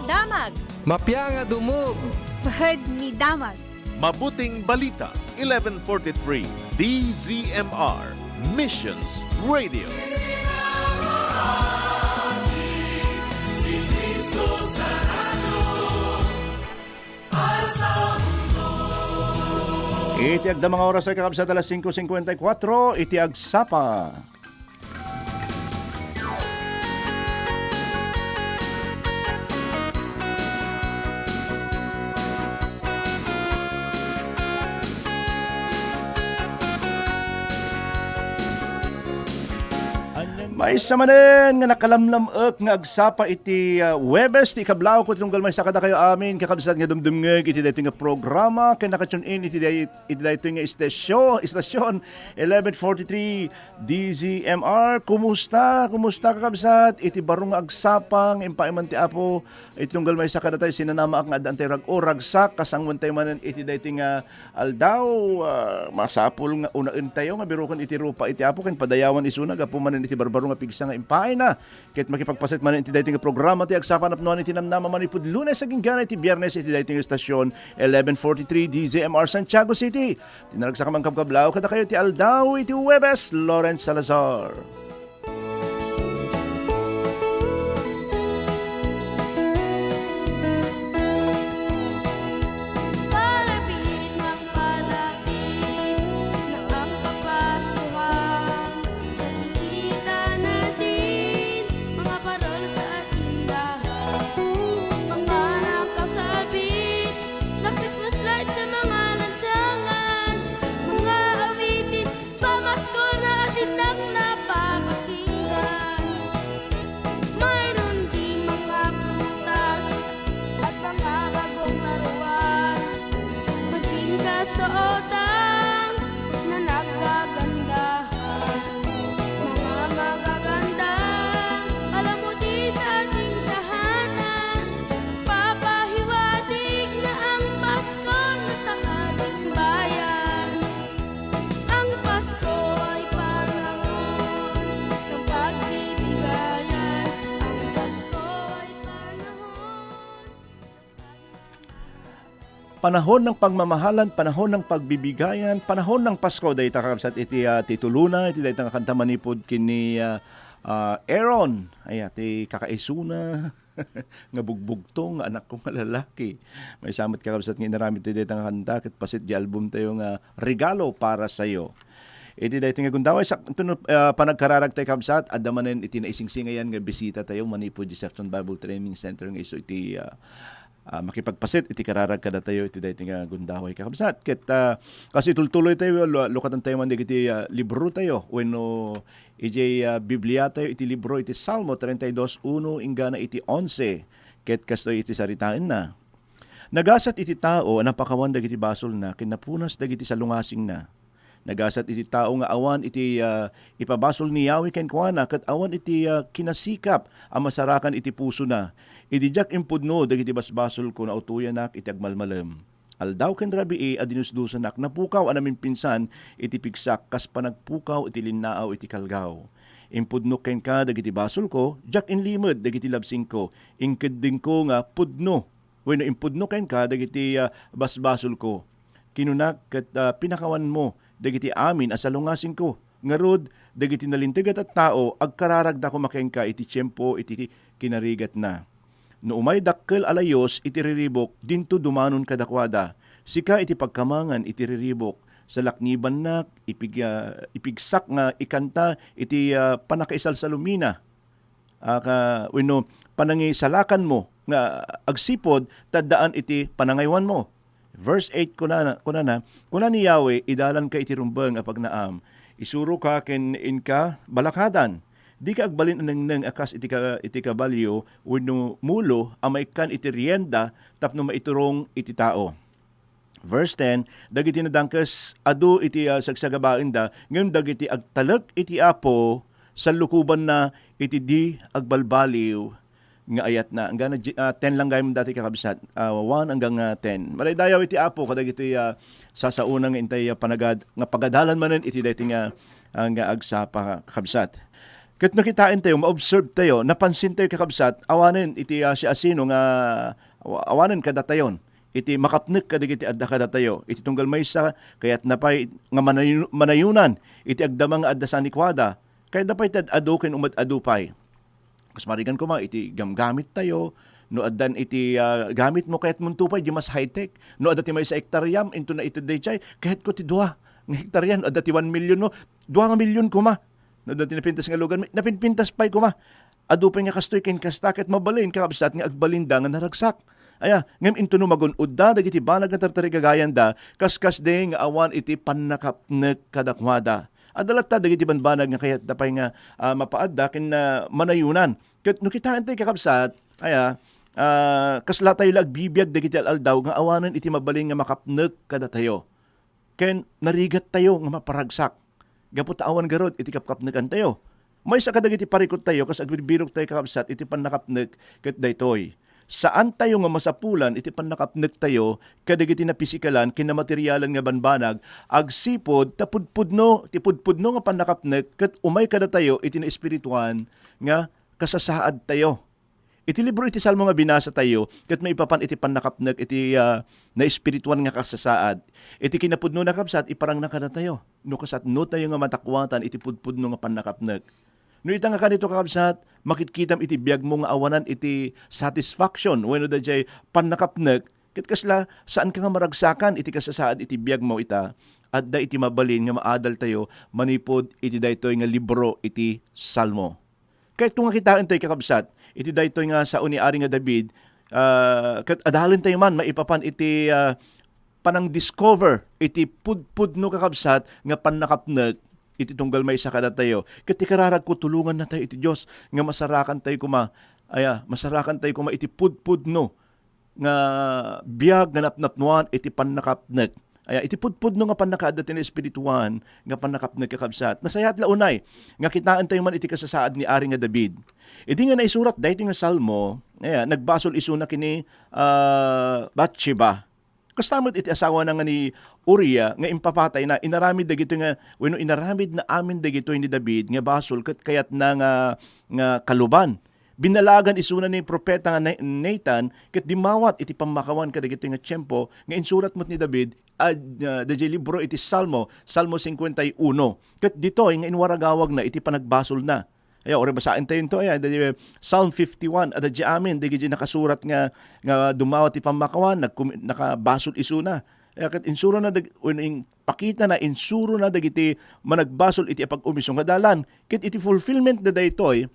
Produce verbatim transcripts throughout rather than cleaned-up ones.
Damag. Mapia nga dumog. Bahed ni Damag. Mabuting Balita, eleven forty-three, D Z M R, Missions Radio. Iti agdama nga oras ay kakabsat alas singko singkwenta y kuwatro, iti agsapa. Maysa manen nga nakalamlam-ek nga agsapa iti, ah, Huwebes ti ikablawko ti tunggal maysa kadakayo amin, kakabsat nga dumdumngeg iti daytoy nga programa, ken nakatune in iti day-, iti daytoy nga istasyo-, istasyon, eleven forty-three D Z M R. Kumusta? Kumusta, kakabsat? Iti baro nga agsapa nga impaiman ti Apo, iti tunggal maysa kadatayo, sinanamaak nga addaan tayo rag-o, ragsak, kasanguen tayo manen iti daytoy nga aldaw. Ah, masapul nga unaentayo nga biroken iti rupa iti Apo ken padayawan isuna gapu manen iti barbaro nga pigsa nga impaayna. Ket makipagpaset manen iti daytoy nga programa ti agsapa napnuan iti namnama manipud Lunes agingga iti Biernes iti daytoy nga istasyon, eleven forty-three D Z M R Santiago City. Ti naragsak a mangkabkablaw kadakayo ti aldaw iti Huwebes, Lawrence Salazar. Palapit ng palapit na ang Kapaskuhan. Nakikita natin mga parol sa tindahan, mga nakasabit na Christmas light sa mga lansangan, mga awitin pamasko na atin ang napapakinggan. Mayroon ding mga prutas at mga bagong laruan, maging kasuotan na nagaganda. Mga magagandang palamuti sa ating tahanan, papahiwatig na ang Pasko na sa ating bayan. Ang Pasko ay panahon ng pagbibigayan. Ang Pasko ay panahon Panahon ng pagmamahalan, panahon ng pagbibigayan, panahon ng Pasko. Dayta, kakabsat, iti, ah, titulona iti dayta nga kanta manipud ken ni, ah, ah, Aaron. Aya, ti kakaisuna nga bugbugtong nga anakko nga lalaki. Maysa met, kakabsat, nga inaramid ti dayta nga kanta ket paset di album tayo nga Regalo Para Sa'yo. Iti daytoy nga gundaway, sa, ito no, ah, panagkararag tayo, kabsat, adda manen iti naisingsingayan nga bisita tayo manipud di Sefton Bible Training Center nga isu iti, ah, ah, makipagpaset iti kararag kadatayo iti daytoy nga gundaway, kakabsat. Ket, ah, kas itultuloy tayo, lu-, lukatan tayo man dagiti, ah, libro tayo wenno idiay, ah, Biblia tayo iti libro iti Salmo treinta y dos uno inggana iti onse. Ket kastoy iti saritaenna. Nagasat iti tao a napakawan dagiti basolna ken napunas dagiti salungasingna. Nagasat iti tao nga awan iti, ah, ipabasol ni Yahweh kenkuana ket awan iti, ah, kinasikap a masarakan iti pusona. Idi diak impudno dagiti basbasolko, nautoyanak iti agmalmalem. Aldaw ken rabii a dinusdosanak napukaw a namimpinsan iti pigsak kas panagpukaw iti linnaaw iti kalgaw. Impudnok kenka dagiti basolko, diak inlimed dagiti labsingko, inkeddengko nga pudno wenno impudno kenka dagiti, ah, basbasolko. Kinunak ket, ah, pinakawanmo dagiti amin a salungasingko. Ngarud, dagiti nalinteg a tattao, agkararagda koma kenka iti tiempo iti kinarigatna. No umay dakkel a layus iti riribuk, dinto dumanon kadakuada. Sika iti pagkamangan iti riribuk. Salaknibannak, ipig-, ah, ipigsak nga ikanta iti, ah, pannakaisalsalumina. Ah, ka, wenno panangisalakanmo nga agsipud ta addaan iti panangaywanmo. Verse eight, kunana, kunana, kuna ni Yahweh, "Idalanka iti rumbeng a pagnaam. Isuroka ken inka balakadan. Dika agbalin a nengneng a kas iti ka-, iti kabalio wenno mulo a maikkan iti rienda tapno maiturong iti tao." Verse ten, dagiti nadangkes adu iti, ah, sagsagabaenda, ngem dagiti agtalek iti Apo, sallukobanna iti di agbalbaliw nga ayatna. Anggana, ah, ten lang gayam dati, kakabsat. Ah, one hanggang, ah, ten. Madaydayaw iti Apo kadagiti, ah, sasaona nga intay, ah, panagad-, nga pagadalan manen iti daytoy nga, ah, nga agsapa, kakabsat. Ket no kitaentayo, ma-observe tayo, napansintayo, kakabsat, awanen iti, ah, siasino nga, awa-, awanen kadatayon, iti makapnek kadagiti adda kadatayo. Iti tunggal maysa, kayatna pay nga manayu-, manayunan iti agdama nga adda sanikuada. Kayatda pay ti ad-adu ken umad-adu pay. Kas marigan koma iti gamgamit tayo, no addan iti, ah, gamit mo, kayatmonto pay di mas high-tech. No adda ti maysa hektariam, inton na iti dayjay, kayatko ti dua nga hektarya, no adda ti one million, no, dua nga million koma. No adda ti napintas nga lugar, napinpintas pay koma. Adu pay nga kastoy ken kasta, ket mabalin, kakabsat, nga agbalinda nga naragsak. Aya, ngem inton no magun-odda dagiti banag nga tartarigagayanda, kaskasdi nga awan iti pannakapnek kadakuada. Adda latta dagiti banbanag nga kayatda pay nga, ah, mapaadda ken, ah, manayunan. Ket no kitaentayo, kakabsat, aya, ah, kasla tayo la agbibiag dagiti al-aldaw nga awanen iti mabalin nga makapnek kadatayo. Ken narigattayo nga maparagsak gapu ta awan garud iti kapkapnekantayo. Maysa kadagiti parikut tayo kas agbirbirok tayo, kakabsat, iti pannakapnek ket daytoy. Saan tayo nga masapulan iti pannakapnek tayo kadagiti napisikalan ken namaterialan nga banbanag agsipud ta pudpudno, ti pudpudno nga pannakapnek ket umay kadatayo iti naespirituan nga kasasaad tayo. Iti libro iti Salmo nga binasa tayo, ket maipapan iti pannakapnek iti, ah, naespirituan nga kasasaad. Iti kinapudnona, kabsat, iparangna kadatayo. No kasatno tayo nga matakuatan iti pudpudno nga pannakapnek. No ita nga kanito, kakabsat, makitkitam iti biagmo nga awanan iti satisfaction wenno dayjay pannakapnek, ket kasla, saanka nga maragsakan iti kasasaad iti biagmo ita. Adda iti mabalin nga maadaltayo manipud iti daytoy nga libro iti Salmo. Kayatko nga kitaentayo, kakabsat, iti daytoy nga sao ni Ari nga David, ah, ket adalentayo man maipapan iti, ah, panang-discover iti pudpudno, kakabsat, nga pannakapnek iti tunggal maysa kadatayo. Ket ti kararagko, tulongannatayo iti Dios nga masarakantayo koma, aya, masarakantayo koma iti pudpudno nga biag nga napnapnoan iti pannakapnek. Aya, iti pudpudno nga pannakaadda ti naespirituan nga pannakapnek, kakabsat. Nasayaat la unay nga kitaentayo man iti kasasaad ni Ari nga David. Idi nga naisurat daytoy nga Salmo, aya, nagbasol isuna ken ni, ah, Bathsheba. Kasta met iti asawana nga ni Uriah nga impapatayna, inaramid dagitoy nga, wenno inaramidna amin dagitoy ni David nga basol ket kayatna nga, nga kaluban. Binalagan isuna ni profeta nga Na-, Nathan ket dimmawat iti pammakawan kadagitoy nga tiempo nga insurat met ni David, ah, ah, dayjay libro iti Salmo, Salmo cincuenta y uno. Ket ditoy nga inwaragawagna iti panagbasolna. Aya, uray basaentayo ito, aya, dayjay Psalm fifty-one, adda dayjay amin dagiti nakasurat nga, nga dummawat ti pammakawan, nagkum-, nakabasol isuna. Aya, ket insurona dag-, wenno in-, pakitana, insurona dagiti managbasol iti apag-umiso nga dalan. Ket iti fulfillment da daytoy,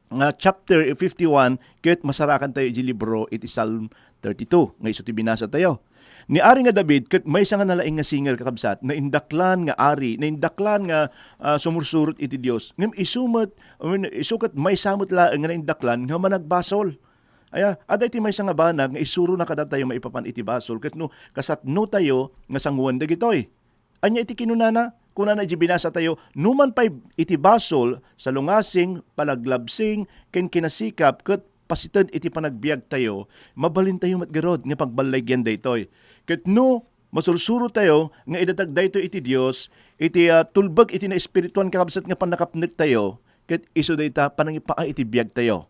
nga chapter fifty-one, ket masarakantayo iti libro iti Psalm thirty-two, nga isu ti binasatayo. Ni Ari nga David ket maysa nga nalaing nga singer, kakabsat, naindaklan nga ari, naindaklan nga, ah, sumursurot iti Dios. Ngem isu met, I mean, isu ket maysa met laeng nga naindaklan nga managbasol. Aya, adda iti maysa nga banag nga isurona kadatayo maipapan iti basol, ket no kasatnotayo nga sanguan dagitoy. Ania iti kinunana? Kunana iti binasatayo, "Numan pay iti basol, salungasing, palaglabsing, ken kinasikap ket pasiten iti panagbiagtayo, mabalintayo met garud nga pagballigyan daytoy. Ket no masursurotayo nga idatag daytoy iti Dios, iti, ah, tulbek iti naespirituan, kakabsat, nga pannakapnektayo, ket isu dayta panangipaay iti biagtayo."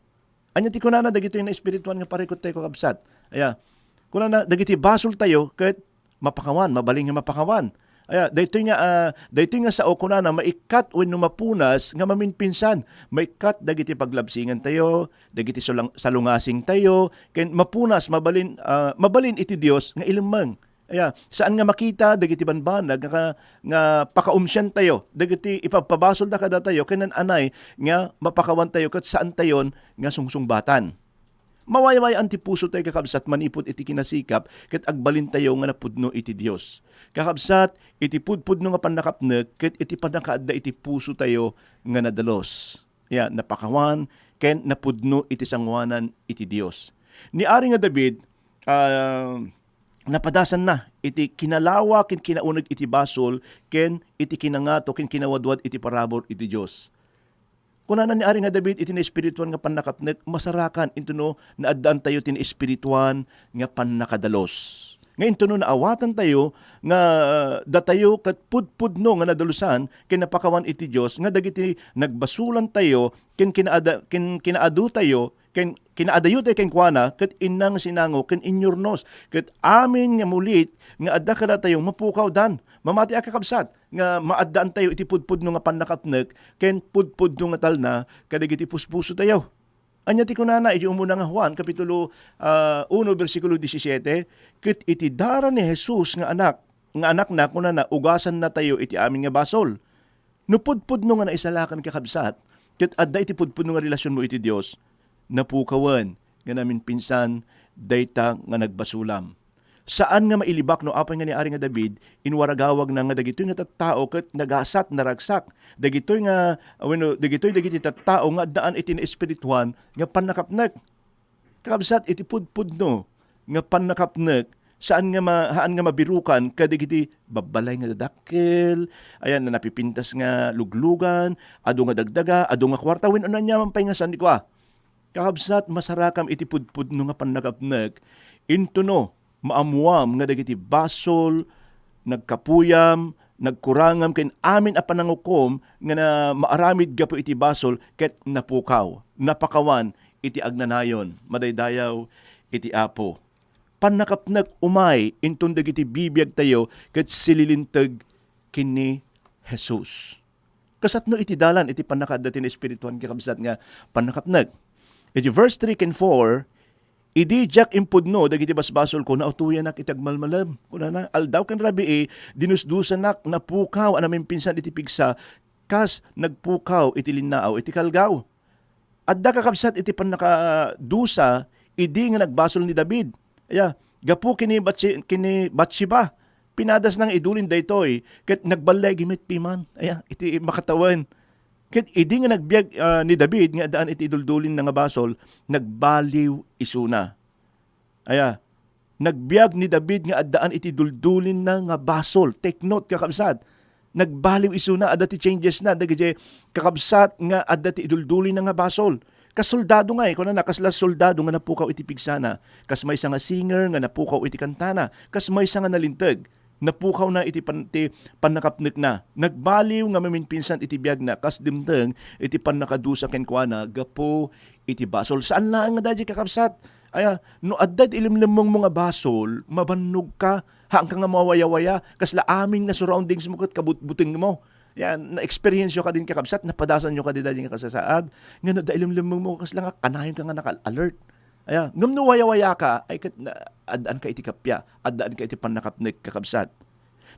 Ania ti kunana dagitoy naespirituan nga parikut tayo, kakabsat? Aya, kunana, dagiti basol tayo ket mapakawan, mabalin nga mapakawan. Aya, daytoy nga, ah, daytoy nga sao, kunana, maikkat wenno mapunas nga maminpinsan. Maikkat dagiti paglabsingan tayo, dagiti sulang-, salungasing tayo, ken mapunas, mabalin, ah, mabalin iti Dios nga ilemmeng. Aya, saan nga makita dagiti banbanag nga ka-, nga pakaumsian tayo, dagiti ipabpabasolda kadatayo ken naan-anay nga mapakawan tayo ket saan tayon nga sungsungbatan. Mawayway-an ti puso tayo, kakabsat, manipud iti kinasikap ket agbalin tayo nga napudno iti Dios. Kakabsat, iti pudpudno nga pannakapnek ket iti pannakaadda iti puso tayo nga nadalus. Ya, napakawan ken napudno iti sanguanan iti Dios. Ni Ari nga David, ah, napadasanna iti kinalawa ken kinauneg iti basol ken iti kinangato ken kinawadwad iti parabur iti Dios. Kunana ni Ari nga David iti naespirituan nga pannakapnek, masarakan intono naaddaantayo ti naespirituan nga pannakadalus. Nga intono naawatan tayo nga datayo ket pudpudno nga nadalusan ken napakawan iti Dios nga dagiti nagbasolan tayo ken kinaada-, ken kinaadu tayo, ken kinaadayo tayo kenkuana, ket inna nga sinango ken inyurnos, ket amin nga mulit nga adda kadatayo mapukawdan. Mamati a kakabsat nga maaddaan tayo iti pudpudno nga pannakapnek ken pudpudno nga talna kadagiti puspuso tayo. Ania ti kunana iti umuna nga Juan, kapitulo, ah, uno, bersikulo disisiete, "Ket iti dara ni Jesus nga anak, nga anakna, kunana, ugasanna tayo iti amin nga basol." No pudpudno nga naisalakan, kakabsat, ket adda iti pudpudno nga relasionmo iti Dios, napukawen nga naminpinsan dayta nga nagbasolam. Saan nga mailibak no apay nga ni Ari nga David, inwaragawagna nga dagitoy nga tattao ket nagasat, naragsak. Dagitoy nga, wenno, dagitoy dagiti tattao nga addaan iti naespirituan nga pannakapnek. Kakabsat, iti pudpudno nga pannakapnek, saan nga ma-, haan nga mabirukan kadagiti babbalay nga dadakkel, ayan, napipintas nga luglugan, adu nga dagdaga, adu nga kuarta, wenno aniaman pay nga saan di kua. Kakabsat, masarakam iti pudpudno nga pannakapnek, intono maammoam nga dagiti basol, nagkapuyam, nagkurangam ken amin a panangukom nga na-, maaramid gapu iti basol ket napukaw, napakawan iti agnanayon, madaydayaw iti Apo. Pannakapnek umay inton dagiti bibiagtayo ket sililinteg ken ni Jesus. Kasatno iti dalan iti pannakaadda ti naespirituan, kakabsat, nga pannakapnek. Iti verse three ken four, "Idi diak impudno dagiti basbasolko, nautoyanak iti agmalmalem." Kunana, "Aldaw ken rabii, dinusdusanak, napukaw a namimpinsan iti pigsa, kas nagpukaw iti linnaaw iti kalgaw." Adda, kakabsat, iti pannakadusa idi nga nagbasol ni David. Aya, gapu kini Batsi-, kini Bathsheba, pinadasna nga idulin daytoy, ket nagballeg met piman. Aya, iti makatawen. Ket idi nga nagbiag, ah, ni David nga addaan iti iduldulinna nga basol, nagbaliw isuna. Aya, nagbiag ni David nga addaan iti duldulinna nga basol. Take note, kakabsat. Nagbaliw isuna, adda ti changes na, dagiti kakabsat nga adda ti iduldulinna nga basol. Kas soldado ngay, kunana, kasla soldado nga napukaw iti pigsana. Kas maysa nga singer nga napukaw iti kantana. Kas maysa nga nalinteg. Napukawna iti pan-, ti pannakapnekna. Nagbaliw nga mamimpinsan iti biagna, kas dimteng iti pannakadusa kenkuana gapu iti basol. Saan laeng nga daydi, kakabsat. Aya, no adda iti ilimlemmengmo nga basol, mabannogka, haanka nga mawayawaya, kasla amin nga surroundings mo ket kabutbutengmo. Yan, na-experience yo kadin, kakabsat, napadasan yo kadi daydi nga kasasaad, nga no adda ilimlemmengmo, kasla nga kanayonka nga naka-alert. Aya, ngem no wayawayaka, ay ket na, addaan ka iti kappia, addaan ka iti pannakapnek, kakabsat.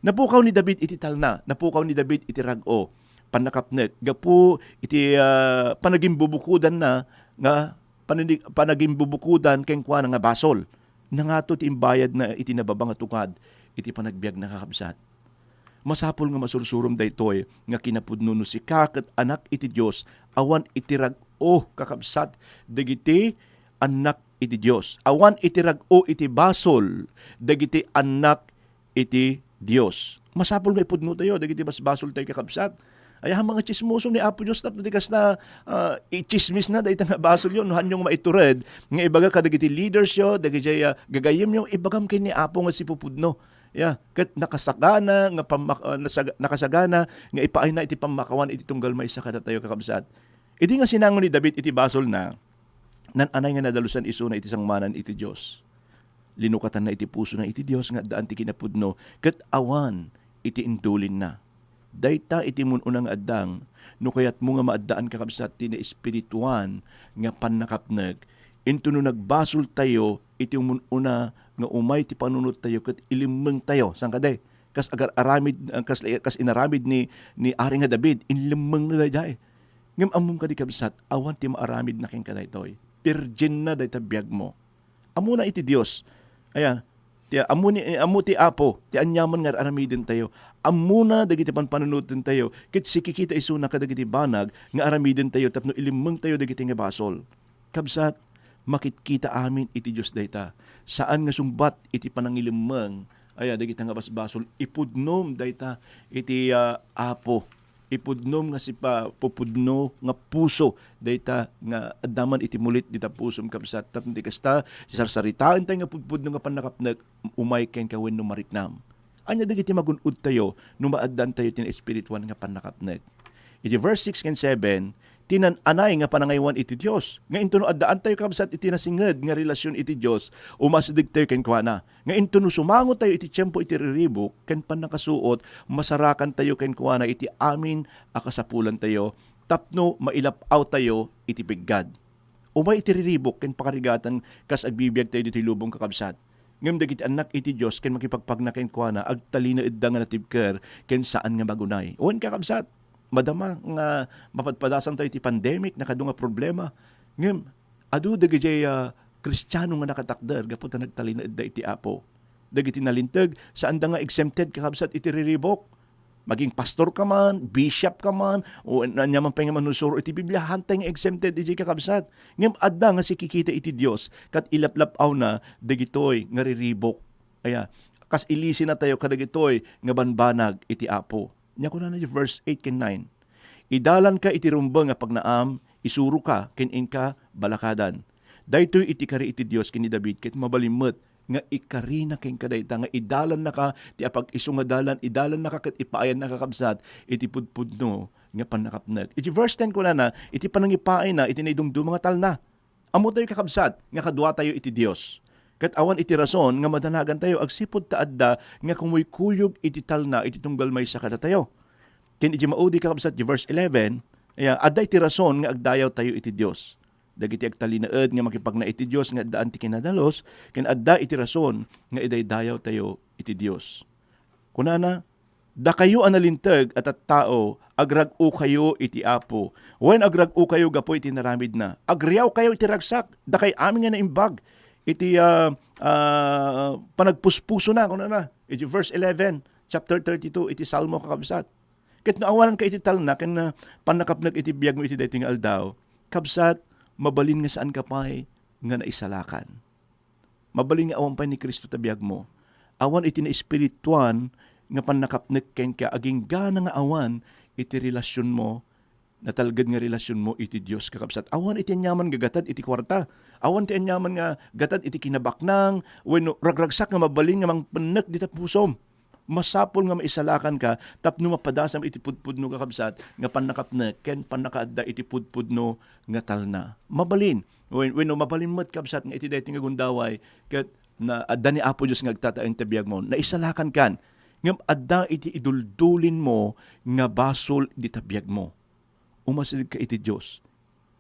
Napukaw ni David iti talna, napukaw ni David iti rag-o, pannakapnek, gapu iti, ah, panagimbubukodanna nga panini-, panagimbubukodan kenkuana nga basol. Nangato ti imbayadna iti nababa nga tungkad iti panagbiagna, kakabsat. Masapul nga masursurom daytoy nga kinapudno no sika ket anak iti Dios, awan iti rag-o, kakabsat, dagiti annak iti Dios. Awan iti rag-o iti basol dagiti annak iti Dios. Masapul nga ipudno tayo dagiti basbasol tayo, kakabsat. Ay, ha, mga tsismoso ni Apo Dios, tapno di kasna, ah, itsismis na dayta nga basol yo, no, hanyo nga maitured nga ibaga kadagiti leaders yo, dagiti, ah, gagayyem yo, ibagam ken ni Apo nga sipupudno. Ya, ket nakasagana nga pammak-, ah, nasaga-, nakasagana nga ipaayna iti pammakawan iti tunggal maysa kadatayo, kakabsat. Idi nga sinango ni David iti basolna, naan-anay nga nadalusan isuna iti sangmanan iti Dios. Linukatanna iti pusona iti Dios nga addaan ti kinapudno ket awan iti indulinna. Dayta iti mun-una nga addang, no kayatmo nga maaddaan, kakabsat, ti naespirituan nga pannakapneg, intono nagbasol tayo iti mun-una nga umay ti panunot tayo ket ilimmeng tayo. Saan kadi? Kas agar-, aramid, kas, kas inaramid ni, ni Ari nga David, inlemmengna daydiay. Ngem ammom kadi, kabsat, awan ti maaramidna kenka daytoy. Virginna dayta biagmo. Ammona iti Dios. Aya, ti, ammo ni, ammo ti Apo, ti aniaman nga aramiden tayo. Ammona dagiti panpanunoten tayo, ket sikikita isuna kadagiti banag nga aramiden tayo tapno ilimmeng tayo dagiti nga basol. Kabsat, makitkita amin iti Dios dayta. Saan nga sungbat iti panangilimmeng, aya, dagita nga basbasol, ipudnom dayta iti, ah, Apo. ipudnom nga sipapupudno nga puso dayta nga adda man iti mulit dita pusom, kabsat. Tapno di kasta, sarsaritaentayo nga pudpudno nga pannakapnek, umay kenka wenno mariknam. Ania dagiti magun-odtayo no maaddaantayo ti naespirituan nga pannakapnek? Iti verse six ken seven, ti naan-anay nga panangaywan iti Dios, nga intono addaantayo, kabsat, iti nasinged nga relasion iti Dios, umasidegtayo kenkuana. Nga intono sumangotayo iti tiempo iti riribuk ken pannakasuot, masarakantayo kenkuana iti amin a kasapulantayo tapno mailap-awtayo iti biggad. Umay iti riribuk ken pakarigatan kas agbibiagtayo ditoy lubong, kakabsat. Ngem dagiti annak iti Dios ken makipagpagna kenkuana, agtalinaedda nga natibker ken saan nga magunay. Wen, kakabsat, madama nga mapadpadasantayo iti pandemic, nakadu nga problema. Ngem adu dagiti, ah, Kristiano nga nakatakder gapu ta nagtalinaedda iti Apo. Dagiti nalinteg, saanda nga exempted, kakabsat, iti riribuk. Maging pastor ka man, bishop ka man, o ania man pay nga manusuro iti Biblia, haantay nga exempted iti kakabsat. Ngem adda nga sikikita iti Dios, kat ilaplap-awna dagitoy nga riribuk. Aya, kas ilisinatayo kadagitoy nga banbanag iti Apo. Nia kunana iti verse eight ken nine, "Idalanka iti rumbeng a pagnaam, isuroka ken inka balakadan." Daytoy iti kari iti Dios ken ni David, ket mabalin met nga ikarina kenka dayta, nga idalannaka ti apag-isu nga dalan, idalannaka ket ipaayannaka, kabsat, iti pudpudno nga pannakapnek. Iti verse ten kunana, iti panangipaayna iti naidumduma nga talna. Ammotayo, kakabsat, nga kaduatayo iti Dios. Ket awan iti rason nga madanagantayo agsipud ta adda nga kumuykuyog iti talna iti tunggal maysa kadatayo. Ken iti maudi, kakabsat, iti verse eleven, aya, adda iti rason nga agdayawtayo iti Dios. Dagiti agtalinaed nga makipagna iti Dios nga addaan ti kinadalus, ken adda iti rason nga idaydayawtayo iti Dios. Kunana, "Dakayo a nalinteg a tattao, agrag-okayo iti Apo." Wen, agrag-okayo gapu iti inaramidna. Agriawkayo iti ragsak, dakay amin nga naimbag iti, ah, ah, panagpuspusona, kunana, iti verse eleven, chapter thirty-two, iti Salmo, kakabsat. Ket no awananka iti talna ken, ah, pannakapnek iti biagmo iti daytoy nga aldaw, kabsat, mabalin nga saanka pay nga naisalakan. Mabalin nga awan pay ni Cristo ta biagmo. Awan iti naespirituan nga pannakapnek kenka, agingga nga awan iti relasionmo, natalged nga relasionmo iti Dios, kakabsat. Awan iti aniaman nga gatad iti kuarta. Awan ti aniaman nga gatad iti kinabaknang, wenno ragragsak nga mabalin nga mangpennek dita pusom. Masapul nga maisalakanka tapno mapadasam iti pudpudno, kakabsat, nga pannakapnek ken pannakaadda iti pudpudno nga talna. Mabalin, wen-, wenno mabalin met, kabsat, nga iti daytoy nga gundaway, ket na, adda ni Apo Dios nga agtataeng ti biagmo. Naisalakankan. Ngem adda iti iduldulinmo nga basol dita biagmo. Umasidegka iti Dios.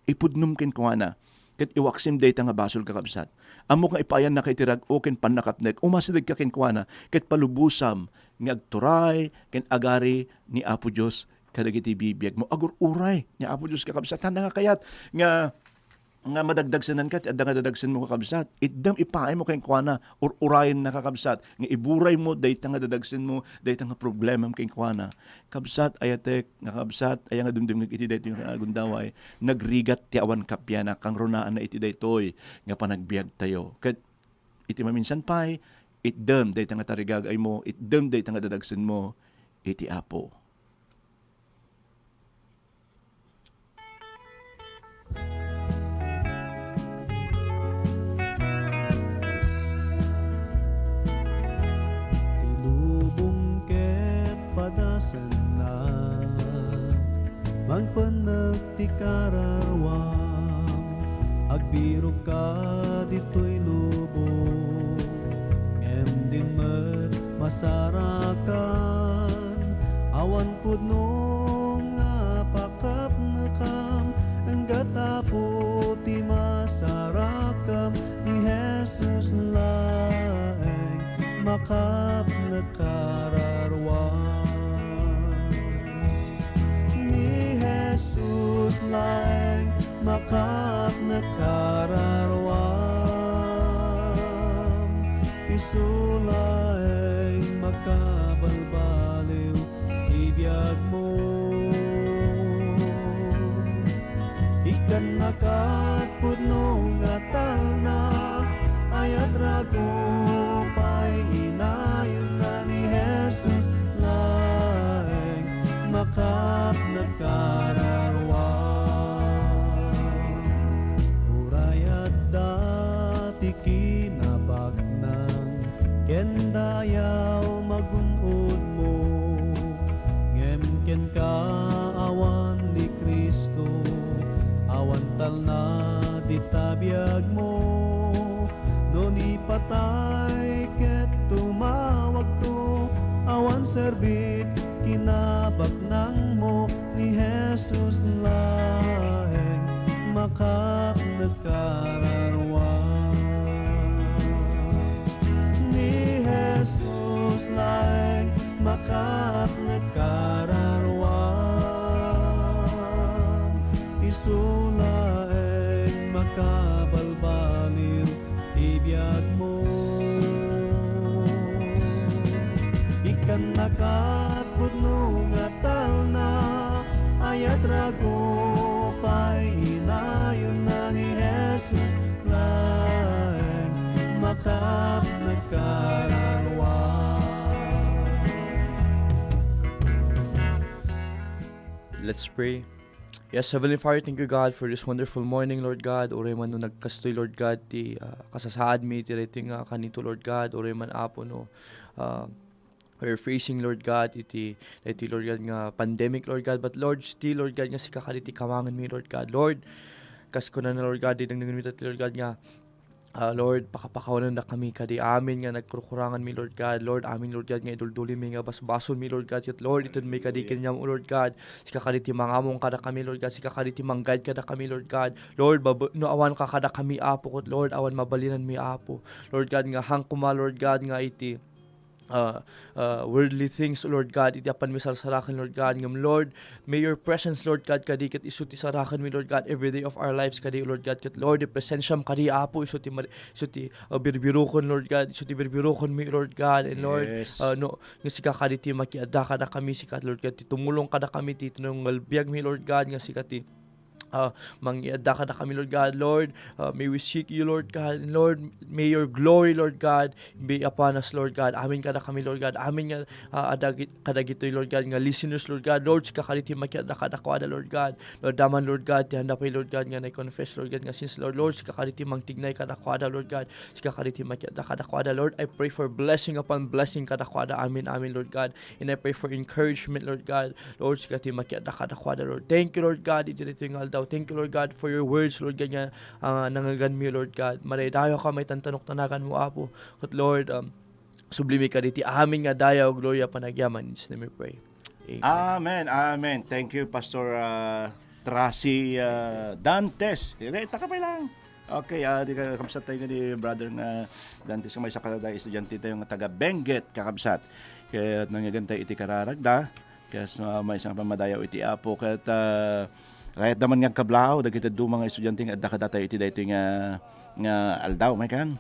Ipudnom kenkuana, ket iwaksim dayta nga basol, kakabsat. Ammok nga ipaayannaka iti rag-o ken pannakapnek. Umasidegka kenkuana, ket palubosam nga agturay ken agari ni Apo Dios kadagiti bibiagmo. Agur-uray ni Apo Dios, kakabsat. Haanna nga kayat nga, nga madagdagsenanka ti adda nga dadagsenmo, kakabsat. Itdem, ipaaymo kenkuana, ur-urayenna, kakabsat, nga iburaymo dayta nga dadagsenmo, dayta nga problemam kenkuana. Kabsat, ayatek, nga kabsat, aya nga dumdumngeg iti daytoy nga gundaway, nagrigat ti awan kappia, kangrunaan iti daytoy nga panagbiagtayo. Ket iti maminsan pay, itdem dayta nga tarigagaymo, itdem dayta nga dadagsenmo iti Apo. Ti lubong ket padasenna, mangpennek ti kararuam, agbirokka ditoy lubong, ngem din met masarakan, awan pudno nga pakapnekam, enggat Apo ti masarakam, ni Jesus laeng makapnek kararuam. Ni Jesus laeng makapnek kararuam. Isu laeng makabalbaliw ti biagmo. Serbit kinabaknangmo, ni Jesus laeng makapnekka raruan. Ni Jesus laeng makapnekka raruan. Isu laeng makabalbaliw ti biagmo. Ikkannakat pudno nga talna, ayat rago pay inayonna, ni Jesus laeng makapnekka raruan. Let's pray. Yes, Heavenly Father, thank you, God, for this wonderful morning, Lord God. Uray man no nagkastoy, Lord God, ti, ah, kasasaadmi ti daytoy nga kanito, Lord God. Uray man, Apo, no, ah, we're facing, Lord God, iti, iti, Lord God, nga pandemic, Lord God. But, Lord, still, Lord God, nga sika kadi ti kawanganmi, Lord God. Lord, kas kunana, Lord God, didengdengmi, Lord God, nga Ah, Lord, pakapakawanendakami kadi amin nga nagkurkuranganmi, Lord God. Lord, amin, Lord God, nga iduldulinmi nga basbasolmi, Lord God. Ket, Lord, itedmi kadi kaniam, O Lord God. Sika kadi ti mangamong kadakami, Lord God. Sika kadi ti mang-guide kadakami, Lord God. Lord, bab-, no awan ka kadakami, Apo, ket, Lord, awan mabalinanmi, Apo. Lord God, nga hang koma, Lord God, nga iti ah, ah, worldly things, Lord God, iti apan mi sarsaraken, Lord God, ngem, Lord, may your presence, Lord God, kadi ket isu ti sarakenmi, Lord God, every day of our lives kadi, Lord God, ket, Lord, ipresensiam kadi, Apo, isu ti mar-, isu ti, ah, birbiroken, Lord God, isu ti birbirokenmi, Lord God, and Lord, Yes. ah, no, nga sika kadi ti makiadda kadakami, sika, Lord God, ti tumulong kadakami, ti tinunggal biagmi, Lord God, nga sika ti ah, mangiadda kadakami, Lord God. Lord, ah, may we seek you, Lord God. And Lord, may your glory, Lord God, be upon us, Lord God. Amin kadakami, Lord God. Amin nga, ah, adagi-, kadagitoy, Lord God, nga listeners, Lord God. Lord, sika kadi ti makiadda kadakuada, Lord God. Lord, daman, Lord God, ti handa pay, Lord God, nga nai-confess, Lord God, nga sins, Lord. Lord, sika kadi ti mangtignay kadakuada, Lord God. Sika kadi ti makiadda kadakuada, Lord. I pray for blessing upon blessing kadakuada. Amin, amin, Lord God. And I pray for encouragement, Lord God. Lord, sika ti makiadda kadakuada, Lord. Thank you, Lord God, iti daytoy nga aldaw. Thank you, Lord God, for your words, Lord God, nga, ah, nangngeganmi, Lord God. Madaydayaw ka, maitan ti nagan mo, Apo. Ket, Lord, um, sublimi ka diti amin nga dayaw, gloria, panagyaman. In Jesus' name we pray. Amen. Amen. Amen. Thank you, Pastor, ah, Tracy, ah, Dantes. Okay, taka pa lang. Okay, ah, di ka, kabsat tayo ni brother nga Dantes, nga maysa kadagiti estudiante tayo nga taga Benguet, kakabsat. Ket nangyagan tayo iti kararagda. Kas, ah, maysa nga pammadayaw iti Apo. Ket, ah, kayatda man nga agkablaaw dagiti dadduma nga estudiante nga adda kadatayo iti daytoy nga, nga aldaw, maikkan.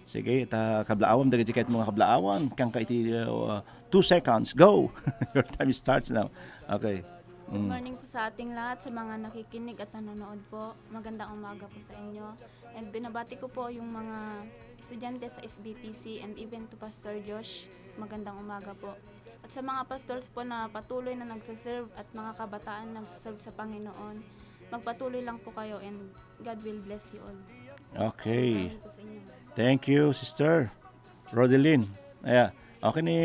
Sige, ta kablaawam dagiti kayatmo nga kablaawan. Kanka iti, ah, two seconds. Go! Your time starts now. Okay. Good Mm. morning po sa ating lahat, sa mga nakikinig at nanonood po. Magandang umaga po sa inyo. And binabati ko po yung mga estudyante sa S B T C and even to Pastor Josh, magandang umaga po. At sa mga pastors po na patuloy na nagsaserve at mga kabataan na nagsaserve sa Panginoon, magpatuloy lang po kayo and God will bless you all. Okay. Maraming po sa inyo. Thank you, Sister Rodeline. Ayan. Okay ni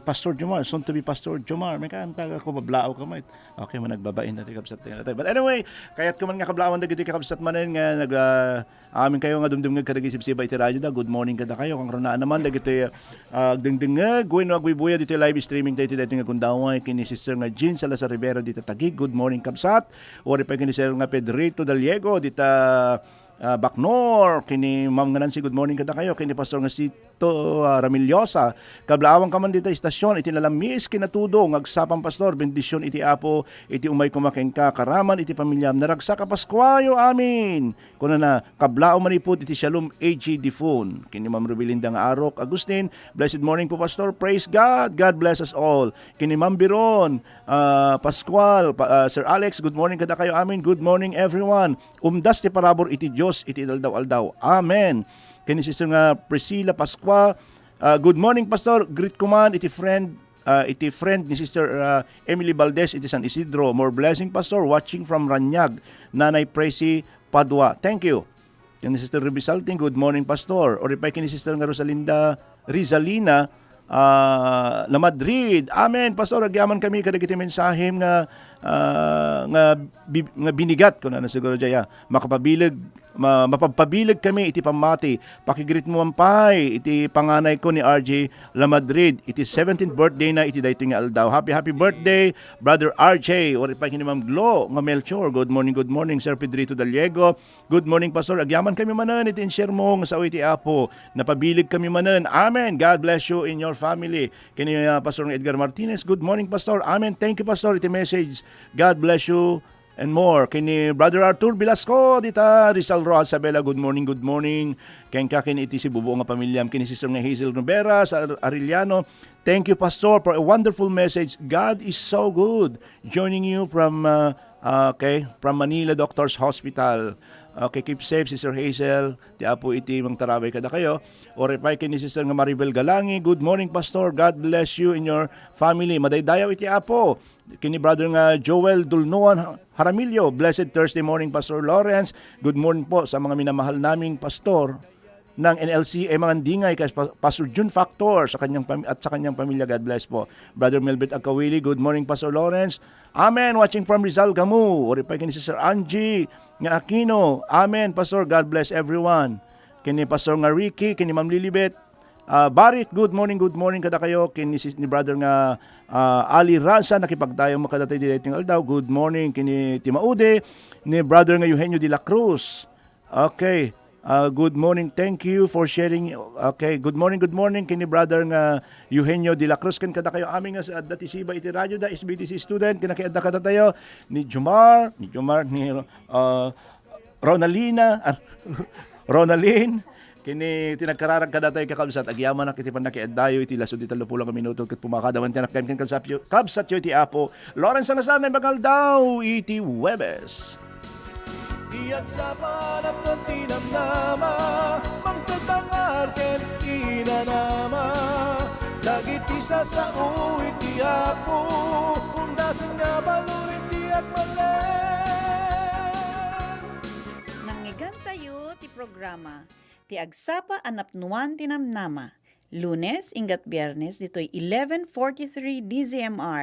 Pastor Jomar, soon to be Pastor Jomar. May kanta ka ko, bablao ka, mate. Okay, managbabain na ti kabsat nga natay. But anyway, kayat ko man nga kablaawan dagiti kakabsat manen nga nag, ah, amin kayo nga dumdumngeg kadagiti sibsiba iti radyo da. Good morning kada kayo. Kang runaan naman dagiti, ah, agdengdengngeg wenno agbuybuya diti live streaming tayo iti daytoy nga gundaway ken ni Sister nga Jean Salazar Rivera dita Taguig. Good morning, kabsat. Uray pay ken ni Sir nga Pedrito Daliego dita ah, Bacnor, ken ni Ma'am nga Nancy, good morning kada kayo, ken ni Pastor nga Sito, ah, Ramillosa. Kablaawan ka man dita istasyon, iti nalamiis ken natudo nga agsapam, Pastor, bendisyon iti Apo, iti umay koma kenka, karaman iti pamiliam. Naragsak a Paskuayo amin. Kunana, kablaaw manipud iti Shalom A G Difon. Ken ni Ma'am Rubilinda nga Arok Agustin, blessed morning po, Pastor. Praise God. God bless us all. Ken ni Ma'am Biron, ah, Pascual, pa-, ah, Sir Alex, good morning kada kayo amin. Good morning, everyone. Umdas ti parabur iti Dios iti aldaw-aldaw. Amen. Ken ni Sister nga Priscilla Pascua, ah, "Good morning, Pastor. Greet ko man iti friend, ah, iti friend ni Sister, ah, Emily Valdez iti San Isidro. More blessing, Pastor. Watching from Raniag, Nanay Presi Padua." Thank you. Ken ni Sister Ruby Salting, "Good morning, Pastor." Uray pay ken ni Sister nga Rosalinda, Rizalina, ah, La Madrid. Amen, Pastor. Agyaman kami kadagiti mensahem nga, ah, nga bi-, nga binigat, kunana siguro diay, ah, makapabileg, ma-, mapagpabileg kami iti pammati. Pakigreet mo man pay iti panganay ko ni R J La Madrid, iti seventeenth birthday na iti daytoy nga aldaw. Happy, happy birthday, Brother R J. Uray pay ken ni Ma'am Glo nga Melchor. Good morning, good morning, Sir Pedrito Daliego. Good morning, Pastor. Agyaman kami manen iti in-share mo nga sao iti Apo. Napabileg kami manen. Amen. God bless you in your family. Ken ni, ah, Pastor nga Edgar Martinez. Good morning, Pastor. Amen. Thank you, Pastor, iti message. God bless you and more. Ken ni Brother Arthur Velasco, dita Rizal Roa, Isabela. Good morning, good morning. Kenka ken iti sibubuo nga pamilyam. Ken ni Sister nga Hazel Rivera sa Ar-, Arellano. Thank you, Pastor, for a wonderful message. God is so good. Joining you from, uh, uh, okay, from Manila Doctors Hospital. Okay, keep safe, Sister Hazel. Ti Apo iti mangtarabay kadakayo. Uray pay ken ni Sister nga Maribel Galangi. Good morning, Pastor. God bless you and your family. Madaydayaw iti Apo. Ken ni Brother nga Joel Dulnuan Jaramillo. Blessed Thursday morning, Pastor Lawrence. Good morning po sa mga minamahal naming pastor ng N L C A, mga dingay kay Pa-, Pastor Jun Factor sa kanyang pam-, at sa kanyang pamilya. God bless po. Brother Melbert Agkawili, good morning, Pastor Lawrence. Amen. Watching from Rizal, Gamu. Uray pay ken ni Sister Angie nga Aquino. Amen, Pastor. God bless everyone. Ken ni Pastor nga Ricky, ken ni Ma'am Lilibet. Ah, Barit, good morning, good morning kadakayo. Ken ni sis-, ni Brother nga, ah, Ali Ransa, nakipagdayag kadatayo ditoy nga aldaw. Good morning. Ken ni Timaude, ni Brother nga Eugenio de la Cruz. Okay. Ah, good morning. Thank you for sharing. Okay. Good morning, good morning. Ken ni Brother nga Eugenio de la Cruz. Ken kadakayo amin nga sa, adda ti siba iti radyo da, S B T C student. Ken nakiadda kadatayo ni Jomar, ni Jomar, ni, ah, Ronalina, ah, Ronalyn, ken ni ti nagkararag kadatayo kakabsat, agyamanak iti pannakiaddayo iti lasud ti tallo pulo nga minuto ket pumakada man ti anak ken kabsatyo, kabsatyo iti Apo. Lawrence Salazar, naimbag nga aldaw iti Huwebes. Ti agsapa a napno ti namnama, mangted bangar ken inanama, dagiti sasao iti Apo, undasen nga balo iti agmalem. Nangngegantayo ti programa, Ti Agsapa a Napnuan ti Namnama, Lunes inggad Biernes ditoy eleven forty-three D Z M R,